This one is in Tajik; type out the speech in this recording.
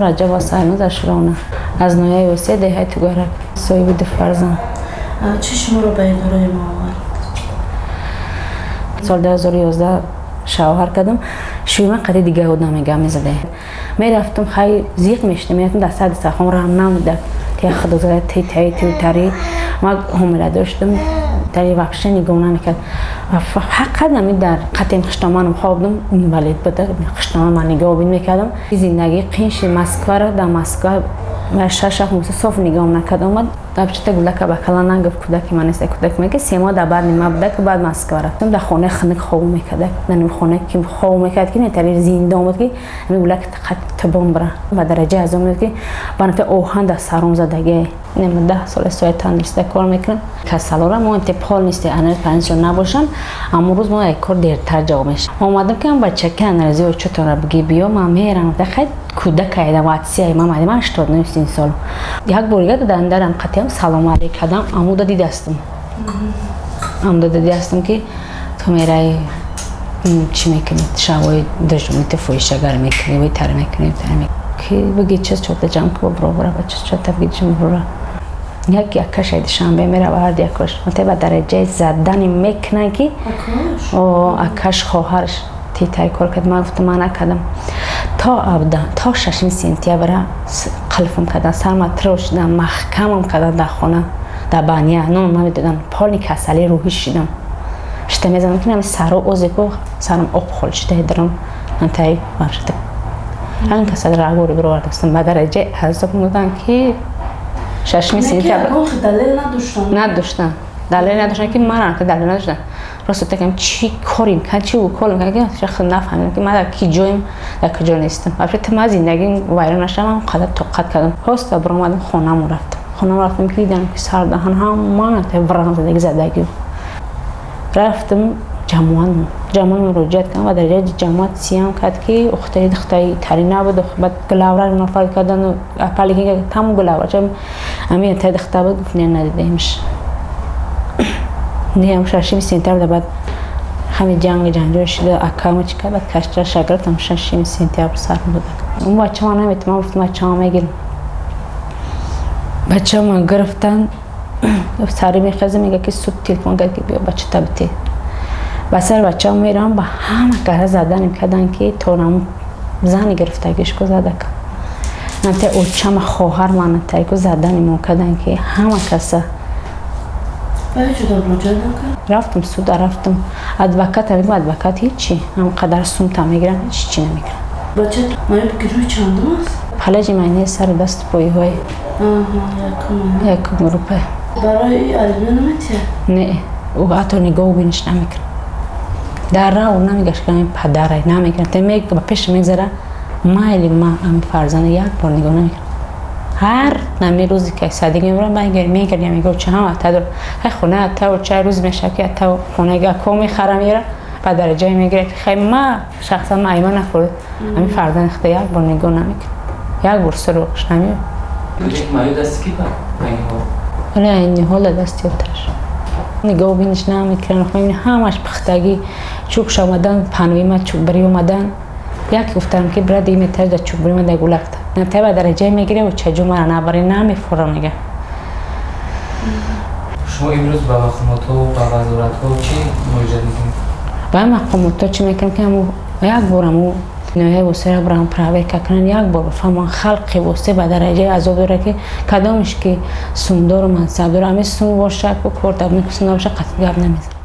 Раҷаб Сайнуз Ашрона аз ноҳияи Восеъ, деҳаи Тугарак, соҳиби ду фарзанд. Чӣ шуморо ба идораи мо овард? Соли 2011 шавҳар кардам. Шӯи ман қади дига одам мегам мезаде. Мерафтам, хай, зиқ мешидам, мерафтам дар сади сахон рам намуда. Тия худозада ти таи тутари ма ҳомила доштам. Тари вообще нигоҳ намекард. Фақат ами дар қатем хиштоманам хобдам, инвалид буда. Хиштоман ман нигоҳ бин мекардам. Зиндагӣ қин шид. Москвара дар Москва 6 моҳ соф нигоҳ накард. Омад, дабчата гулака ба кала нагуфт, кӯдаки ман нест, кӯдаки ман ки 3 моҳ дар баъд нима буда, ки баъд Москва рафтам. Дар хонаи хунук хоб мекард, дар хона ки хоб мекард, ки нетари зиндон буд, ки ами гулак табон бира ба дараҷаи аз он ки баната оҳан дар саром задагӣ. Нема 10 сола соя тандуриста кор мекунам. Касалора мо инте пол нисте, анализ панҷ набошам, аммо рӯз мо як кор дертар ҷавоб мешавам. Омадам, ки бачаки анализи очотонро биги биё, ман мерам. Хай, кӯдакайда ватсияи ман ман 89 сол. Як бор дига дадандарам қатиам салом алейк кардам, амуда дидастам. Амуда дидастам, ки ту мераи, чӣ мекунӣ? Шавои душмити фоҳишагар мекунӣ, вой тар мекунӣ, тар мекунӣ. Ки биги чиз чота ҷамъ ку, бро бача чота биги чӣ бро. Як якаш душанбе мерава, ҳар якаш ба дараҷаи задани мекунанд, ки акаш хоҳараш титай кор кард. Ман гуфтам, ман накардам. То абда то 6 сентябра қилфм кардан, сарма тирошидан, маҳкамам кардан дар хона, дар баня нон намедодан. Полный касалии рӯҳӣ шидам. Шита мезанам, ки нами саро озеку сарам об хол шида дарам антай вабшата ҳамин касали рагори бировардастам. Ба дараҷаи азоб мудан, ки 6 сентябр далел надоштанд? Надоштанд, далел надоштанд, ки ман далел надоштанд. Просто такам чӣ корим кан, чӣ уколим кан, ки шахс нафаҳмидам, ки ман дар ки ҷоем, дар куҷо нестам. Вообще ман зиндагим вайрон нашавам, қадар тоқат кардам. Ҳоста баромадам, хонамон рафтам. Хонам рафтам, ки дидам, ки сардаҳан ҳама вран задаги задаги. Рафтам ҷамоат, ҷамоат муроҷиат кардам ва дараҷаи ҷамоат сиям кард, ки ухтаи духтаи тари набуд. Баъд главврач нафар кардан, поликлиника тамом главврач ами таи духта буд, гуфт, не, надидаемш, не. 6 сентябр баъд ҳами ҷанги ҷанҷол шуда, акама чӣ кард, баъд кашчаша гирифтам. 6 сентябр сар буда. Он бачама наметавонам, гуфтам, бачама мегирам. Бачама гирифтан, сари мехеза, мега, ки суд телефон кард, ки биё, бачата бите. Ба сари бачаам мерам, ба ҳама кара заданем кардан, ки то нам зани гирифтагишко задака нате очама хоҳар манатайку задани мо кардан, ки ҳама каса. Рафтам суда, рафтам адвокат, мегӯм, адвокат ҳичи, ҳамқадар сумта мегирам, ҳеч чи намегирам. Фалаҷи майнаи сару дасту поиҳои якум группа. Барои алимент наметиҳад? Не, ӯ ҳатто нигоҳу биниш намекунад. Дар рав намегашт, ки падарай намекунад, ба пеш мегзара, майли ма ами фарзанда як бор нигоҳ намекунад. Ҳар нами рӯзе ки садик мебарам, мегардям, мегӯ ча ҳама та хай хона та ча рӯз мешавад, ки та хонаи ако мехарам, мера ба дараҷае мегирад, ки хай ма шахсан ма айма нахӯрд, ами фарзанди худа як бор нигоҳ намекунад, як бор суроғш намеояд. Вале айни ҳол дасти оташ нигоҳ биниш намекунам. Ҳамаш пухтагӣ чӯбш омадан, панӯима чӯббирӣ омадан. Як гуфтам, ки бира, диметар да чӯббирӣ ма да гулакта натай ба дараҷае мегирем, чаҷу мара набари намефурам, мега. Шумо имрӯз ба мақомотҳо, ба вазоратҳо чӣ муроҷиат мекунед? Ба мақомотҳо чӣ мекунем, ки як бор аму ноҳияи Восеъра бирам, проверка кунанд, як бор бифаҳманд, халқи Восеъ ба дараҷаи азоб дорад, ки кадомеш ки сумдору мансабдор, ами сум боша, ку кор таб сум набоша, қатъи гап намезанад.